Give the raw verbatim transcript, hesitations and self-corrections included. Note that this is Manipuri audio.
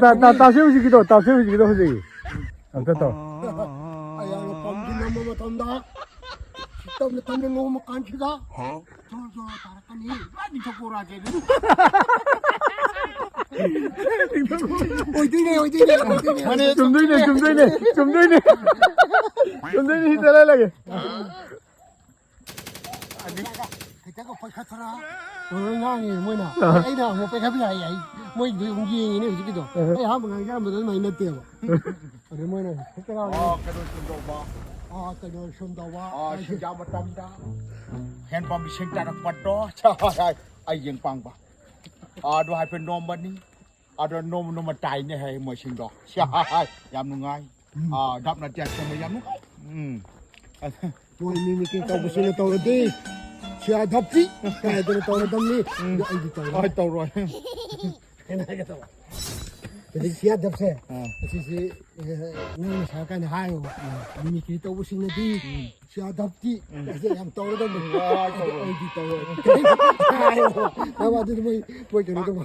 ꯇꯥ- ꯇꯥ- ꯇꯥꯁꯦ ꯍꯧꯖꯤꯛꯀꯤꯗꯣ, ꯇꯥꯁꯦ ꯍꯧꯖꯤꯛꯀꯤꯗꯣ ꯍꯧꯖꯤꯛ꯫ ꯑꯝꯇ ꯇꯧ꯫ ꯑꯩꯍꯥꯛꯅ ꯄꯝꯁꯤ ꯅꯝꯕ ꯃꯇꯝꯗ ꯇꯞꯅ ꯇꯞꯅ ꯂꯣꯡꯕ ꯀꯥꯟꯁꯤꯗ ꯖꯣꯔ ꯖꯣꯔ ꯇꯥꯔꯛꯀꯅꯤ꯫ ꯂꯣꯏ ꯅꯤꯡꯊꯧ ꯄꯣꯔꯥꯁꯦ ꯑꯗꯨ꯫ ꯑꯣꯏꯗꯣꯏꯅꯦ, ꯑꯣꯏꯗꯣꯏꯅꯦ, ꯑꯣꯏꯗꯣꯏꯅꯦ꯫ ꯃꯥꯅꯦ, ꯆꯨꯝꯗꯣꯏꯅꯦ, ꯆꯨꯝꯗꯣꯏꯅꯦ, ꯆꯨꯝꯗꯣꯏꯅꯦ꯫ ꯆꯨꯝꯗꯣꯏꯅꯦ, ꯁꯤ ꯆꯠꯍꯜꯂꯒꯦ꯫ ꯈꯤꯇꯪꯒ ꯄꯥꯏꯈꯠꯊꯔ ꯇꯧꯔ ꯉꯥꯡꯉꯦ ꯃꯣꯏꯅ꯫ ꯑꯩꯅ ꯑꯃꯨꯛ ꯄꯥꯏꯈꯠꯄ ꯌꯥꯏ ꯍꯥꯏ꯫ ꯃꯣꯏꯗꯨ ꯑꯃꯨꯛ ꯌꯦꯡꯉꯤꯅꯦ ꯍꯧꯖꯤꯛꯀꯤꯗꯣ꯫ ꯑꯩ ꯑꯍꯥꯟꯕ ꯉꯥꯡꯖꯔꯝꯕꯗꯣ ꯑꯗꯨꯃꯥꯏꯅ ꯅꯠꯇꯦꯕ꯫ ꯑꯗꯨ ꯃꯣꯏꯅ ꯍꯦꯛꯇ ꯉꯥꯡꯉꯦ꯫ ꯑꯣ, ꯀꯩꯅꯣ ꯁꯨꯝ ꯇꯧꯕ꯫ ꯑꯥ, ꯀꯩꯅꯣ ꯁꯨꯝ ꯇꯧꯕ꯫ ꯑꯥ, ꯁꯤꯡꯖꯥ ꯃꯇꯝꯗ ꯍꯦꯟꯄꯝ ꯏꯁꯤꯡ ꯇꯥꯔꯛꯄꯗꯣ꯫ ꯑꯩ ꯌꯦꯡ ꯄꯥꯡꯕ꯫ ꯑꯥ, ꯑꯗꯨ ꯍꯥꯏꯐꯦꯠ ꯅꯣꯝꯕꯅꯤ꯫ ꯑꯗꯣ ꯅꯣꯡꯃ ꯅꯣꯡꯃ ꯇꯥꯏꯅꯦ ꯍꯥꯏ ꯃꯣꯏꯁꯤꯡꯗꯣ꯫ ꯁꯤ, ꯍꯥꯏ, ꯍꯥꯏ, ꯌꯥꯝ ꯅꯨꯡꯉꯥꯏ꯫ ꯎꯝ꯫ ꯑꯥ, ꯗꯞꯅ ꯇꯦꯛ ꯁꯦꯝꯕ ꯌꯥꯝ ꯅꯨꯡꯉꯥꯏ꯫ ꯎꯝ꯫ ꯃꯣꯏ ꯃꯤꯃꯤꯀ꯭ꯔꯤ ꯇꯧꯕꯁꯤꯅ ꯇꯧꯔꯗꯤ ꯁꯤꯌꯥ ꯙꯞꯇꯤ ꯀꯥꯏꯗꯅ ꯇꯧꯔꯗꯝꯅꯤ꯫ ꯎꯝ꯫ ꯑꯗꯣ ꯑꯩꯗꯤ ꯇꯧꯔꯣꯏ꯫ ꯍꯣꯏ, ꯇꯧꯔꯣꯏ꯫ ꯑꯩꯅ ꯍꯥꯏꯒꯦ ꯇꯧꯕ꯫ ꯍꯧꯖꯤꯛ ꯁꯤꯌꯥ ꯙꯞꯁꯦ, ꯑꯥ꯫ ꯑꯁꯤꯁꯤ, ꯑꯦ, ꯅꯪꯅ ꯁꯥꯔꯀꯥꯟꯗ ꯍꯥꯏꯌꯣꯕ꯫ ꯎꯝ꯫ ꯃꯤꯃꯤꯀ꯭ꯔꯤ ꯇꯧꯕꯁꯤꯡꯅꯗꯤ ꯎꯝ꯫ ꯁꯤꯌꯥ ꯙꯞꯇꯤ ꯎꯝ꯫ ꯑꯁꯤ ꯌꯥꯝ ꯇꯧꯔꯗꯝꯅꯤ꯫ ꯍꯣꯏ, ꯍꯣꯏ, ꯑꯗꯣ ꯇꯧꯔꯣꯏ꯫ ꯑꯩꯗꯤ ꯇꯧꯔꯣꯏ꯫ ꯍꯥꯏꯌꯣꯕ꯫ ꯅꯪ ꯑꯗꯨꯗꯤ ꯃꯣꯏ, ꯃꯣꯏ ꯀꯩꯅꯣ ꯇꯧꯕ꯫